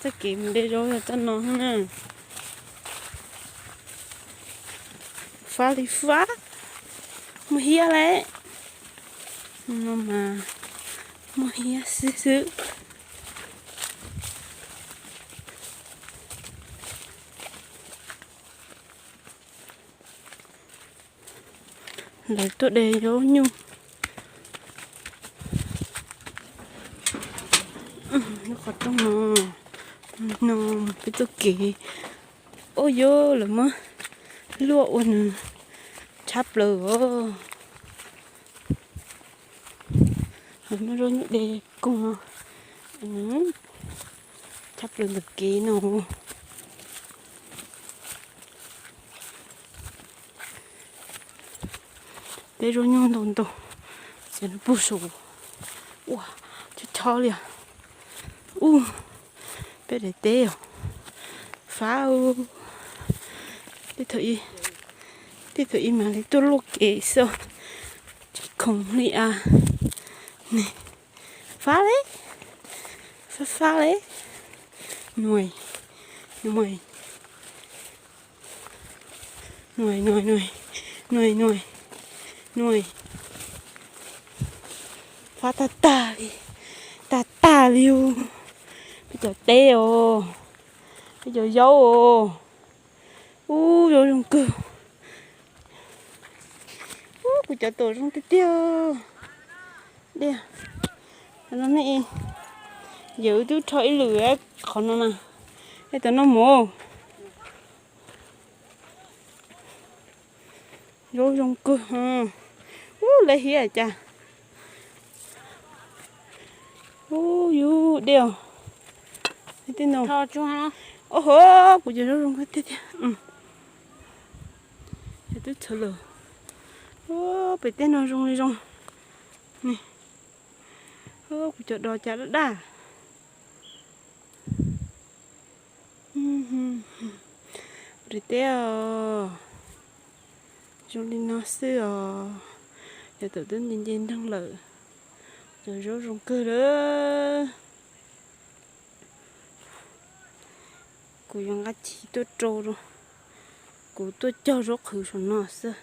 Txoj kev mus de zaub yog txoj no na. Fab li fab. Muaj hiab lawm. No mas muaj hiab xwb xwb. Lawv tuaj de zaub nyuj. Lub qhov rooj no, no peb txoj kev. Ua yuav lawv muab luaj ua nws tshab plaws os. Muab zaub nyuj de koog no, tshab plaws ntawm kev no. Peb zaub nyuj ntau ntau, txiav nws puag saum. Ua, chob chob li. Ub, peb daim teb os. Fab. Tej thaum ub, tej thaum ub mam li tuaj luaj kev xwb. Tsis khoom li a. Fab li, fab fab li. Nuav, nuav, nuav, nuav, nuav, nuav, nuav. Fab tag tag li, tag tag li. Peb cov teb os, peb cov zaub os. Ub, zaub zoo kawg. Ub, kuv cov tuam zoo tiag tiag. Diam, no ne, yawm twb rho ib lwm qhov no na. Ej, tam no mus. Zaub zoo kawg. Ub, lawv hiab cas. Ub, yus diam. Tej no. Ub ho, kuv cov zaub zoo kawg tiag tiag. Twb txhawv lawm. Ub, pem tej no zoo li zoo. Kuv cov dos cas daj daj. Ris teb os, zoo li no xwb os. Cov tuam twb nce nce nreeg lawm. Cov zaub zoo kawg lawm. Kuv yuav nqa chim tuaj rau, kuv tuaj cog zaub qhwv saum no xwb.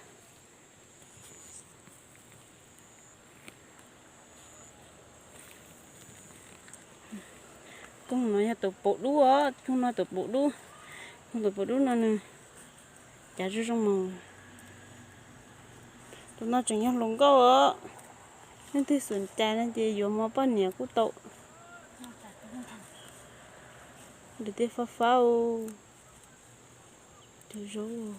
Koog no yog tuam paum dub os, koog no tuam paum dub. Koog tuam paum dub no nws cav zoo zoo mos. Tus no tseem yog hluas nkauj os. Leej twg xum cas no ces yuav mov poj niam kuj tau. Lawv tej fab fab. Cov zaub,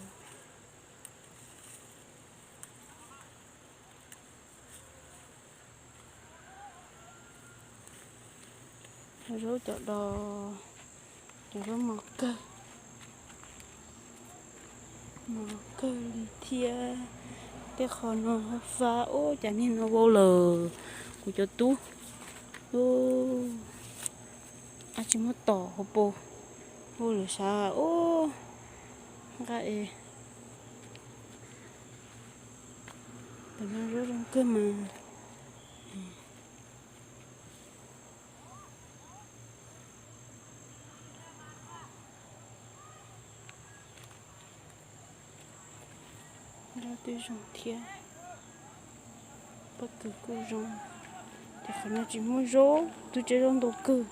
cov zaub cov dos, cov zaub mos kawg, mos kawg li thiab. Tej qho no fab, ub, cas niag no vau lawm, kuv cov tub. Ab, tsis muaj tom hauv paus, vau lawm sav ub. Nqa es, tam no zaub zoo kawg mas. Zaub twb zoo thiab, pob kws kuj zoo. Ces qhov no tsis muaj zaub, twb tsev zaub ntau kawg.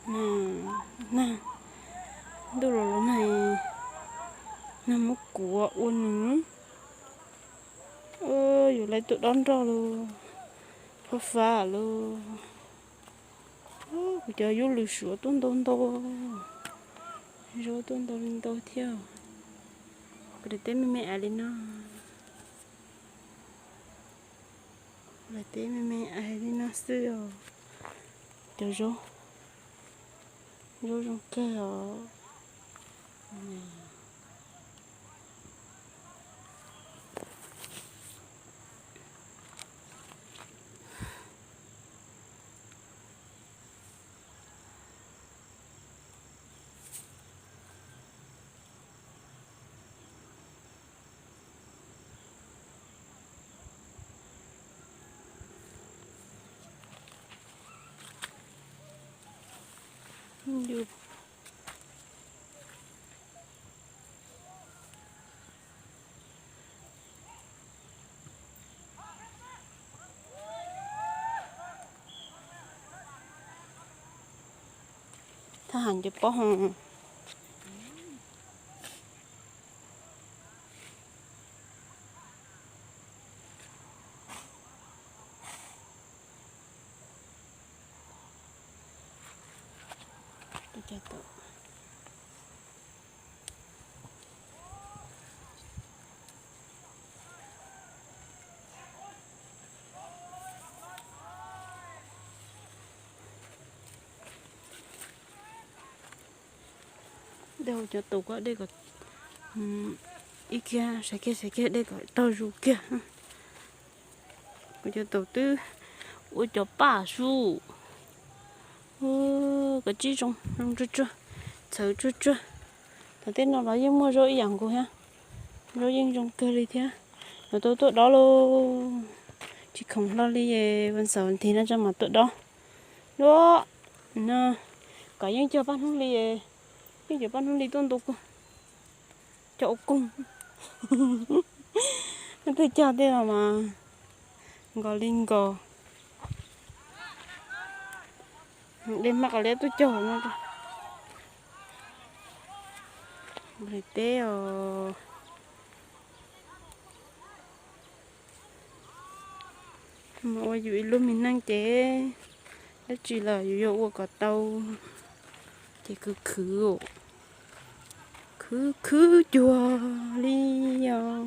Nag, ntuj los los nag, nag muab kuav ua nws. Yus lawv tuaj dob nroj lauj, fab fab lauj. Kuv cov yub lws suav tuaj ntau ntau, zaub tuaj ntau li ntau thiab. Kuv daim teb me me ais li no, daim teb me me ais li no xwb os. Cov zaub, zaub zoo kawg os. Yus Thaj ham ncaws pob hau. Dej hu cov taus kom dej kom ib kiag sawv kiag sawv kiag dej kom tau zus kiag. Kuv cov taus twb ua cov paj su. Kav tsij zoo zoo tsuag tsuag, txhawv tsuag tsuag. Thaum tej no los yeej muaj zaub ib yam nkaus thiab, zaub yeej zoo kawg li thiab. Yuav tau tuaj dob lauj, tsis khoom hlo li, vas xaum nthi no tso mas tuaj dob. Duab no kom yeej cog paj hnub hli, yeej cog paj hnub hli tuaj ntu kuj cog ua koog. Twb cog tej no mas nkos li nkos. Dej hmab qos liab tuaj cog no. Nqhis teb os. Mas ua yus ib lub me neej ces dab tsi los yus yuav ua kom tau, ces khwv khwv, khwv khwv cuag li os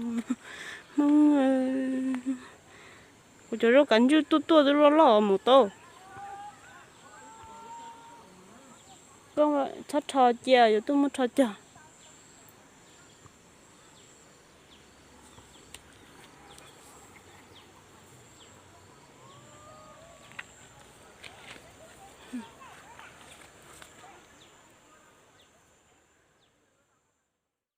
Hmoob. Kuv cov zaub kav ntswj tuaj tuaj twb loj loj mus tau. Koj txhob rho cia, yuav tuaj muab rho cog.